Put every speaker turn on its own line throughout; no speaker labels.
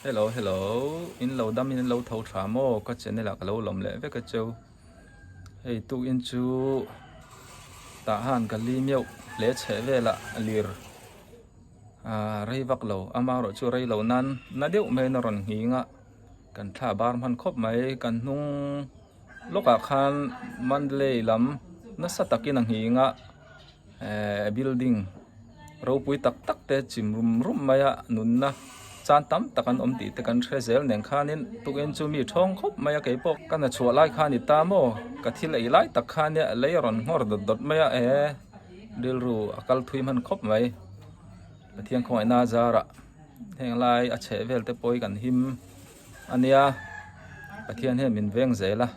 Hello hello in lo dam in in lo tho tha maw ka channel ah ka lo lawm leh vek a cheu hei tukin chu tah han ka li meuh hle chheh velah lir ah rei vak lo amaherawh chu rei lo nan na deuh maiin a rawn nghing a kan thla bar hman khawp mai kan hnung lawkah khan Mandalay lam nasa takin a nghing a. Ehh building ropui tak tak te chim rum rum mai a nunna chan tam tak an awm tih te kan hre zel nen khanin tukin chu mi thawng khawp mai a keipawh ka hna chhuah lai kha a ni ta maw ka thil ei lai tak kha nia lei a rawn nghawr dawt dawt mai a eh rilru a kal thui hman khawp mai Pathian khawngaihna a zarah heng lai a chheh vel te pawh hi kan him a nia Pathian hian min veng zel a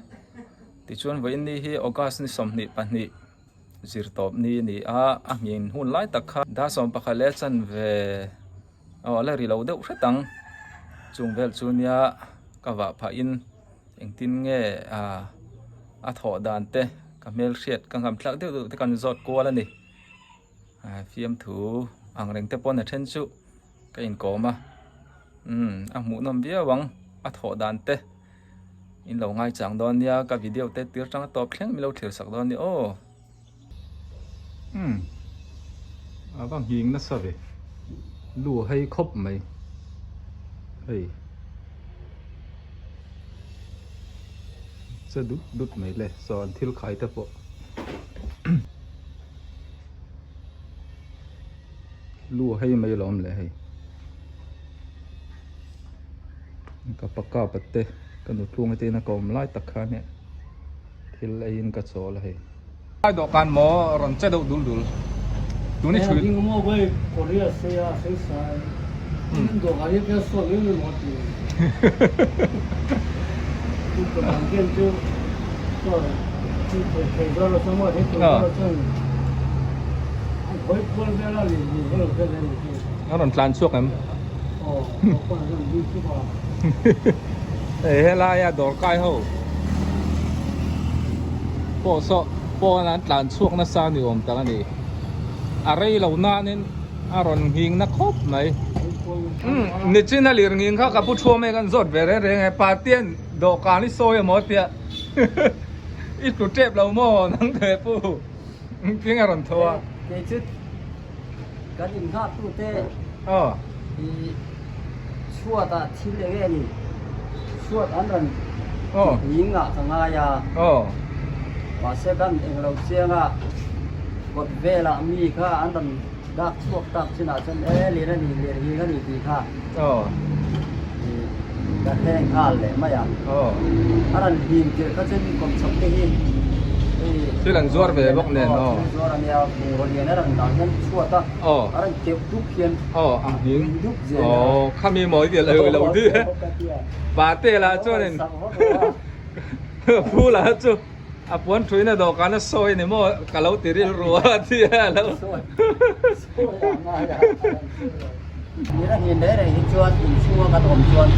tichuan vawiin ni hi August ni 22. Zir tawp ni a ni a, a nghin hun lai tak kha dar 11 leh chanve aw a la ri lo deuh hret ang chung vel chu nia ka vah phah in engtin nge ah a thawh dan te ka hmelhriat ka ngam thlak deuh deuh te kan zawt kual a ni fiamthu ang reng te pawn a then chu ka inkawm a umm a hmuhnawm viau ang a thawh dan te. In lo ngaichang dawn nia ka video te tir tang a tawp thleng min lo thlir sak dawn nia aw. Umm a va nghing nasa ve lu hei khawp mai hei che dut dut mai le saw an thil khai te pawh lu hei mai lawm le hei. Ka pa kap a te ka nu tlung te in a ka awm lai tak khan hei thil ei in ka chawl a hei. Lai dawhkan maw rawn che deuh dul dul tun i thui. A rawn tlan chhuak em? Hei helaia dawr kai ho pawh saw pawn an tlan chhuak nasa ni awm tak a ni. A rei lo nanin a rawn nghing na khawp mai. Nichin a lir nghing kha ka pu thuam e kan zawt ve reng reng e Patian dawhkan i sawi emaw tia i tlu tep lo maw nang te pu eng a rawn tho a.
Kei chu Kan innghahtute hi chhuatah thil eng nge ni? Chhuat an rawn nghing ah ka ngai a, mahse kan eng lo chiang a, kawt velah mi kha an rawn dak chhuak tak chinah chuan e lir a ni, lir nghing a ni tih kha ka hre nghal leh mai a. A rawn nghing tirh kha chuan kawmchhak te hi
Thil an zuar ve bawk nen aw.
Thil zuar a nia, bungraw lian a rawn dah hian chhuat a, a rawn keuh dup hian
a
nghing dup zel a.
Aw, khami mawi vel lo lo di. Pate lah chuanin Pu lah chu a puan thuin a dawhkan a sawi ni maw ka lo ti rilru a ti a lo.
Sawi a ngai a, a rawn sawi lo. Ni a hnin reng reng hi chuan inchhunga kan awm chuan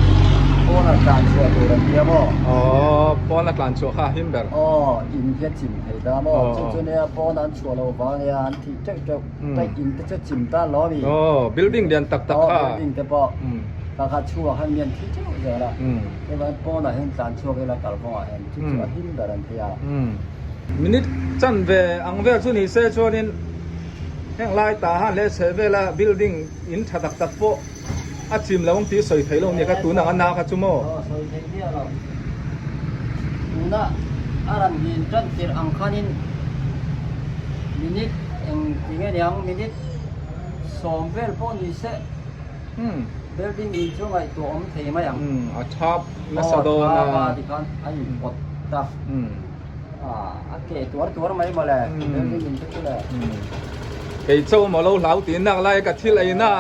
pawn a tlan chhuah tur an nia maw?
Aw, pawn a tlan chhuah kha a him ber.
Aw, in hi a chim thei ta maw? Chu chu nia pawn an chhuah loh vang nia an thih teuh teuh. Paih in te chu chim ta lo mi.
Aw, building lian tak tak kha.
Aw, building te pawh kha kha chhuah khan mi an thi teuh zel a. Chuvangin pawnah hian tlan chhuak ila kalkawngah hian chu chu a him ber an ti a.
Minute chanve ang vel chu ni se chuanin. Heng lai tah han leh chheh vela building in tha tak tak pawh a chim lo ang tih sawi theih lo nia ka tun ang a na kha chu maw.
Aw sawi theih miah lo. Tuna a rawn hin tan tirh ang khanin minute eng ti nge niang minute 10 vel pawh ni se building in chu ngaihtuah awm thei mai ang.
A thap nasa dawn a.
Aw a thap a tikhan a inpawt ta. A ke tuar tuar mai mawle building in te chu le.
Kei cho maw lo hlau tih nak lai ka thil ei na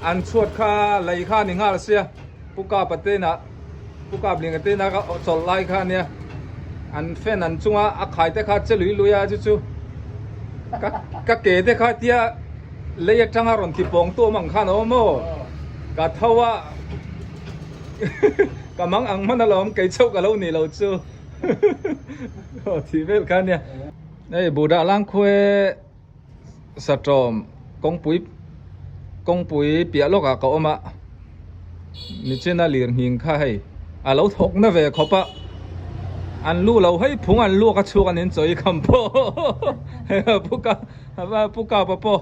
an chhuat kha lei kha ni nghal sia pu kap a te na pu kap ling a te na ka chawlh lai kha nia an fan an chunga a khai te kha che lui lui a chu chu ka ka ke te kha tia lei atanga rawn ti pawng tu awm ang khan a awm aw ka tho a ka mang ang hman alawm kei chauh ka lo nih lo chu. Aw thih vel kha ania. Hei Buddha Langkhuai Satawm kawngpui kawngpui piah lawkah ka awm a. Nichina lir nghing kha hei a lo thawk na ve khawp a, an lu lo hei phung an luak a chhuak an in chawi kham pawh puka puka pa pawh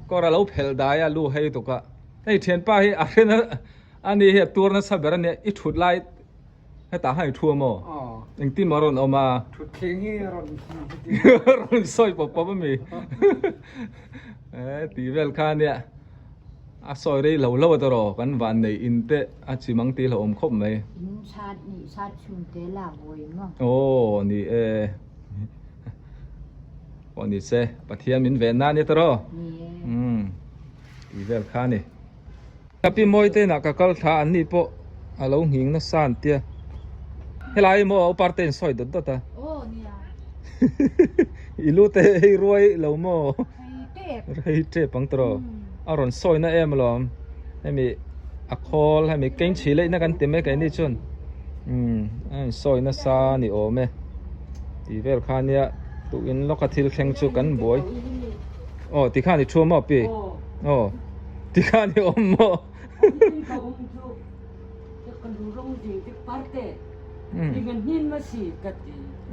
kawr a lo phelh dai a lu hei tuk a, hei thianpa hi a hren a ni hi a tur nasa ber a nia i thut lai hetah khan i thu a maw engtin maw a rawn awm a
Thutthleng hi a rawn
rawn sawi pawp pawp a mi tih vel kha ania. A sawi rei lo lo a tawrh kan van neih in te a chi mang tih hlauhawm khawp mai.
In sat nih sat chhung te lak vawi maw?
Aw ni e. Pawh ni se Pathian min ven na a ni tawrh.
Ni e.
Umm tih vel kha a ni. Ka pi mawi te inah ka kal thla an nih pawh a lo nghing nasa an tia. Helai maw a upa te in sawi dawt dawt a.
Aw nia.
I lu te hei ruai lo maw?
Rei tep.
Rei tep ang tawrh. A rawn sawi na em alawm. Hemi a khawl hemi kengchhi leih na kan ti mai keini chuan umm a in sawi nasa a ni awm e. Tih vel kha nia tuhin lawka thil thleng chu kan buai. Aw tikhan i thu maw pi? Aw tikhan i awm maw?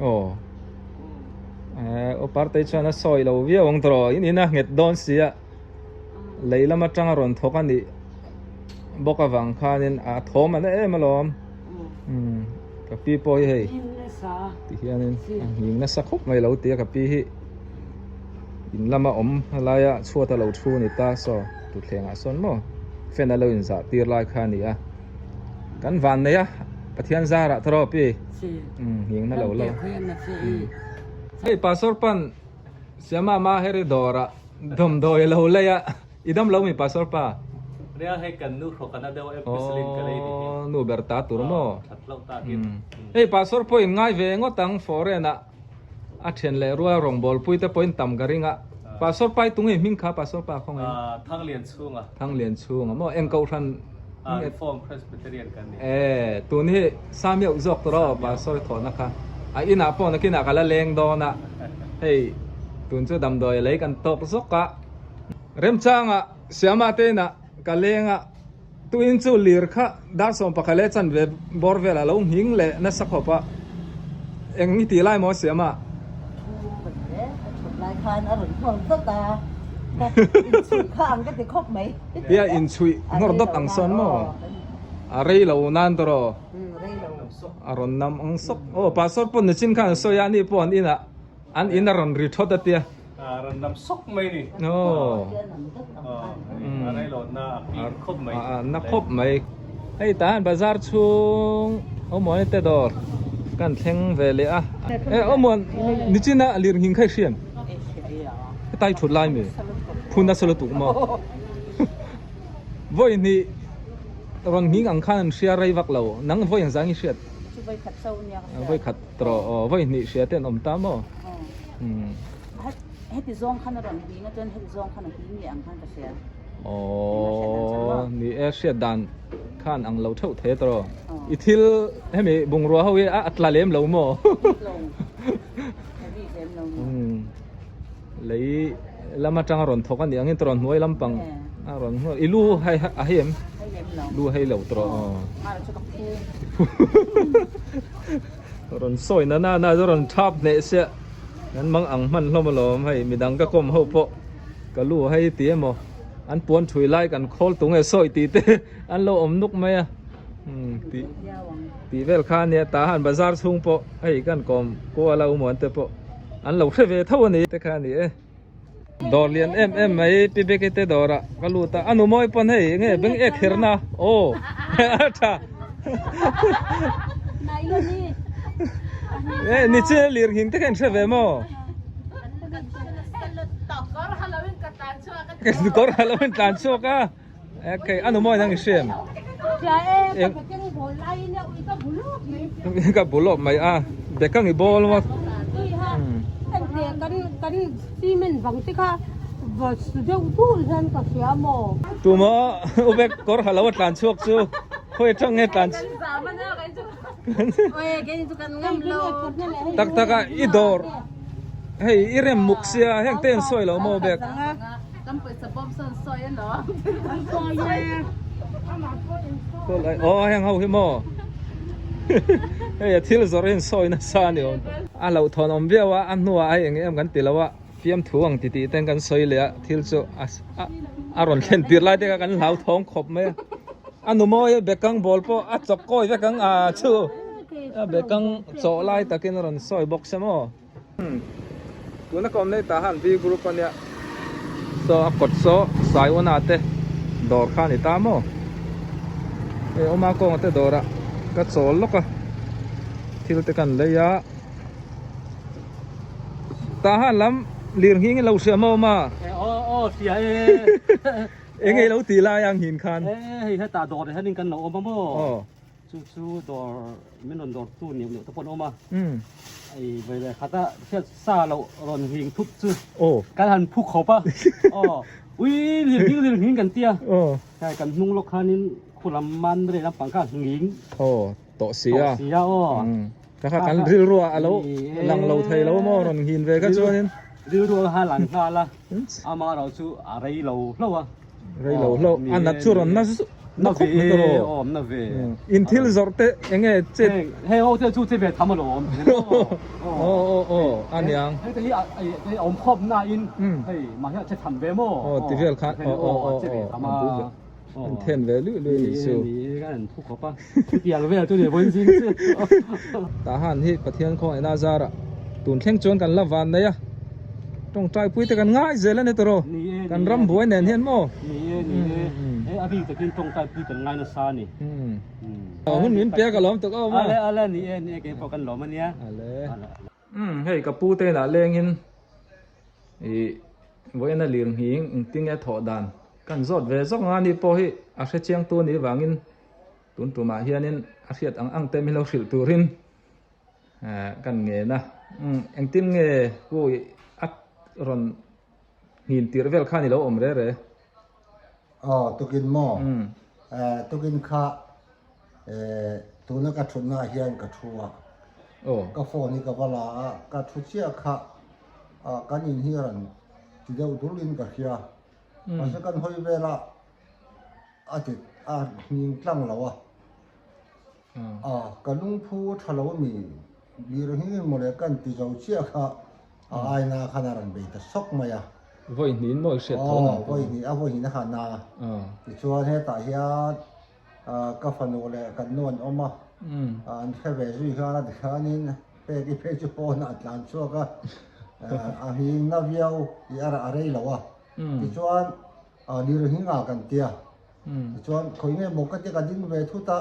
Aw aw partei chuan a sawi lo viau ang tawh in in a nghet dawn si a lei lam atanga rawn thawk a nih bawk avang khanin a thawm a na em alawm ka pi pawh hi hei ti hianin a nghing nasa khawp mai lo tia ka pi hi in lama awm laia chhuat a lo thu a ni ta saw thutthleng ah sawn maw fan a lo inzah tir lai kha a ni a. Kan van nei a, Pathian zarah tawrh aw pi. Nghing na lo lo. Hei Pastor pan Siama ma heri dawrah dawmdawi a lo lei a, i dam lo mi Pastor pa?
Nia hei kan nu hrawk ana deuh ampicillin ka lei ni hi.
Aw nu ber ta tur maw?
That loh takin.
Hei Pastor pawh in ngai ve ngawt ang foreign ah a then leh rual rawngbawlpui te pawhin tam ka ring a. Pastor pa i tunge hming kha Pastor pa khawngaih in?
Thanglian chhunga.
Thanglian chhunga maw eng kohhran
Reform Presbyterian kan ni.
E, tun hi Samiauh zawk tur aw Pastor thawhna kha. A inah pawh nakinah ka la leng dawn a. Hei tun chu damdawi lei kan tawk zawk a. Remchanga Siama te inah ka leng a. Tuin chu lir kha dar 11 leh chanve bawr velah lo nghing leh nasa khawp a. Eng i tih lai maw Siama?
Thu ka ti e, ka thut lai khan a rawn nghawr dawt a. Inchhuih kha ang ka ti khawp mai.
Tia inchhuih nghawr dawt ang sawn maw? A rei lo nan tawrh aw. A rawn nam ang sawk. Aw Pastor pawh nichin khan a sawi a, ani pawh an inah an in a rawn ri thawt a tia.
A rawn nam sawk mai ni.
Aw.
A rei lo na a pin khawp mai.
A na khawp mai. Hei tah bazar chhung Awmuan te dawr kan thleng ve leh a. E Awmuan nichin a lir nghing kha i hriam? Hetai thut lai mi phun nasa lutuk maw? Vawi hnih rawn nghing ang khan an hria rei vak lo. Nang vawi ang zang i hriat? Vawi khat tawh aw vawi hnih hria te an awm ta maw?
Heti zawng khan a rawn nghing a chuan heti zawng khan a nghing leh ang khan ka hria.
Aww ni e hriat dan khan ang lo theuh thei tawh. I thil hemi bungrua ho hi a tla lem lo maw? Lei lam atang a rawn thawk a nih angin tawh hnuai lampang a rawn hnuai i lu hei a hei em? Lu hei lo tawh aw. Rawn sawi na na na chu rawn thap hneh sia kan mang ang hman hlawm alawm hei midang ka kawm ho pawh ka lu hei ti emaw an puan thui lai kan khawl tung e sawi tih te an lo awm nuk mai a umm tih tih vel kha ania tah han bazar chhung pawh hei kan kawm kual a umuan te pawh an lo hre ve tho a ni te kha a ni e. Dawr lian em em mai Pi Beki te dawrah ka lut a, a nu mawi pawn hei enge beng ek kher na aw a tha e ni chi lir nghing te kha in hre ve maw kawr ha lo in tlan chhuak a okay a nu mawi nang i hriam ka bulawp mai a bekang i bawl maw tuma ubek kawr ha lo a tlan chhuak chu khawi atang nge tlan tak tak a i dawr hei i rem muk sia heng te an sawi lo maw bek.
Kan pawisa bawm sawn sawi a lawm. An sawi e. Amah pawh in sawi.
Saw lai aw heng ho hi maw hei a thil zawrh hi sawi nasa a ni awm a hlauhthawn awm viau a a hnuah hei eng em kan ti lo a fiamthu ang ti tih ten kan sawi leh a thil chu a a rawn thlen tir lai te kha kan hlauthawng khawp mai a a nu mawi a bekang ball pawh a chawk kawi vek ang a chu a bekang chawh lai takin a rawn sawi bawk se maw. Tuna ka awm nei tah han V group a nia saw a kawt saw Saiwana te dawr kha a ni ta maw hei awma kawnga te dawrah ka chawl lawk a thil te kan lei a tah han lam lir nghing in lo hria maw awma eng nge i lo tih lai ang hin khan
hei hetah dawr ah hianin kan lo awm a maw. Chu chu dawr min rawn dawr tu neuh neuh te pawh an awm a. Ei ve leh khat a hriat sa loh rawn nghing thup chu kan han phu khawp a. Aw ui lir nghing lir nghing kan tia. Hei kan hnung lawk khanin khu lam man rei lampang kha nghing.
Aw tawh si a.
Tawh si a aw.
Ka kha kan rilru ah a lo lang lo thei lo maw rawn nghin ve kha chuanin.
Rilru a kha lang nghal a. Ama erawh chu a rei lo hlauh a.
Rei lo hlauh. A nat chu rawn na na khawp mai tawh rawh.
Awm na ve.
In thil zawrh te eng nge chet.
Heng ho te chu che ve tham alawm.
Aw aw aw a niang.
Hei te hi a awm khawp na in hei mah hi a che tham ve maw.
Aw ti vel khan aw aw aw aw an then ve luih luih a nih chu.
Ni e an phu khawp a. Chutiang vel chu ni vawiin zing chu.
Tahan hi Pathian khawngaihna a zar a, tun thleng chuan kan la van mai a, tawngtai pui te kan ngai zel a ni tawh rawh, kan ram buai nen hian maw?
Ni e, ni e, he a bik takin tawngtai pui kan ngai nasa a ni.
Hun min pek a lawm tuk awm a.
Ale, ale, ni e, ni e, kei pawh kan lawm a nia.
Ale. Umm hei ka pu te inah lengin ih vawiin a lir nghing engtin nge thawh dan kan zawt ve zawk ang a ni pawh hi a hre chiang tu a nih vangin Tun tumah hianin a hriat ang ang te min lo hrilh turin kan ngen a, engtin nge pu a rawn nghin tirh vel khan i lo awm re re?
Aw, tukin maw? Tukin kha tuna ka thutna ah hian ka thu a, ka phone hi ka va la a, ka thu chiah kha kan in hi a rawn ti deuh dulin ka hria, mahse kan hawi vel a, A ti a hming tlang lo a, a ka lungphu tha lo mi lir hming in mawle kan ti zo chiah kha a aina khan a rawn bei ta sawk mai a.
Vawi hnih maw i hriat tho nang
Aw vawi hnih a vawi hnih na khan a tichuan hetah hian ka fanu leh kan nu an awm a, an hre ve zui khan a tikhanin pek i phei chu pawnah a tlan chhuak a, a hming na viau tih a rei lo a, tichuan A lir hi nga kan tia. Tichuan khawi nge maw ka tia ka ding ve thut a,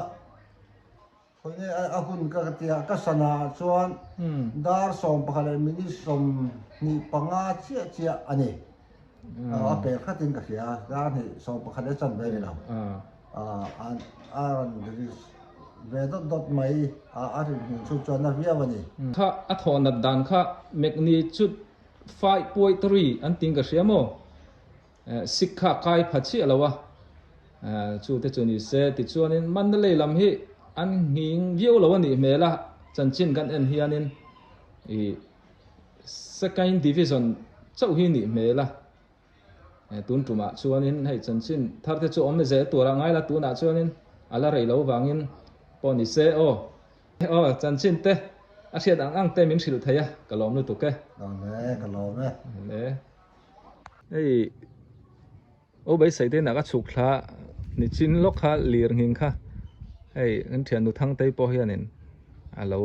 khawi nge a hun ka tia ka sana ah chuan dar 11 leh minute 25 chiah chiah a ni. A per khat in ka hria a, dar hnih 11 leh chan ve a ni lo. A rawn release ve dawt dawt mai a, a rin hmun chhung chuan na viau a ni.
Kha a thawh nat dan kha magnitude 5.3 an ting ka hria maw? Sik kha kai pha chiah lo a, chu te chu ni se. Tichuanin Mandalay lam hi an nghing viau lo a nih hmel a, chanchin kan en hianin ih second division chauh hi nih hmel a. Tun tumah chuanin hei chanchin thar te chu awm zel tur a ngai la, tunah chuanin a la rei lo vangin pawh ni se aw. Aw chanchin te a hriat ang ang te min hrilh thei a, ka lawm lutuk e.
Lawm e, ka lawm e.
Le. Hei aw beisei te inah ka chhuk thla ni chin lawk kha lir nghing kha hei kan thiannu Thangtei pawh hianin a lo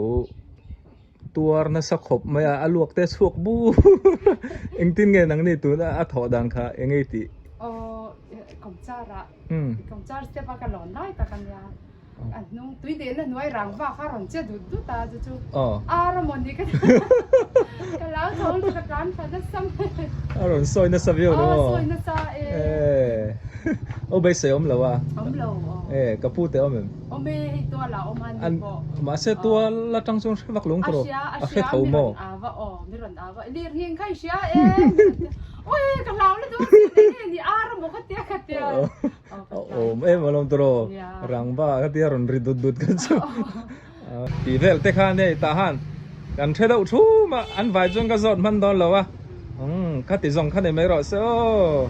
tuar nasa khawp mai a a luak te chhuak bur engtin nge nangni tuna a thawh dan kha eng ei tih.
Aw kawmchar ah kawmchar step a ka lawn lai tak ania. A hnung tui dehna hnuai rang vak a rawn che dut dut a chu chu ar a mawni ka ka lau tho ka tlan thla nasa mai.
A rawn sawi nasa viau lo
aw. Sawi nasa e.
Aw beisei awm lo a.
Awm lo aw.
E ka pu te awm em?
Awm e hei tual ah awm a ni pawh.
Mahse tual atang chuan hre vak lung tawh
a
a hre tho maw?
A hria a mi rawn ava aw mi rawn ava lir nghing kha i hria e. Ui ka hlau la duh sin enge ni ar a maw ka tia ka tia.
Awm em alawm tawh rangva ka tia rawn ri dut dut kha chu tih vel te khan hei tah han kan hre deuh thum a an vai chuan ka zawt hman dawn lo a umm kha ti zawng kha nei mai rawh se aw.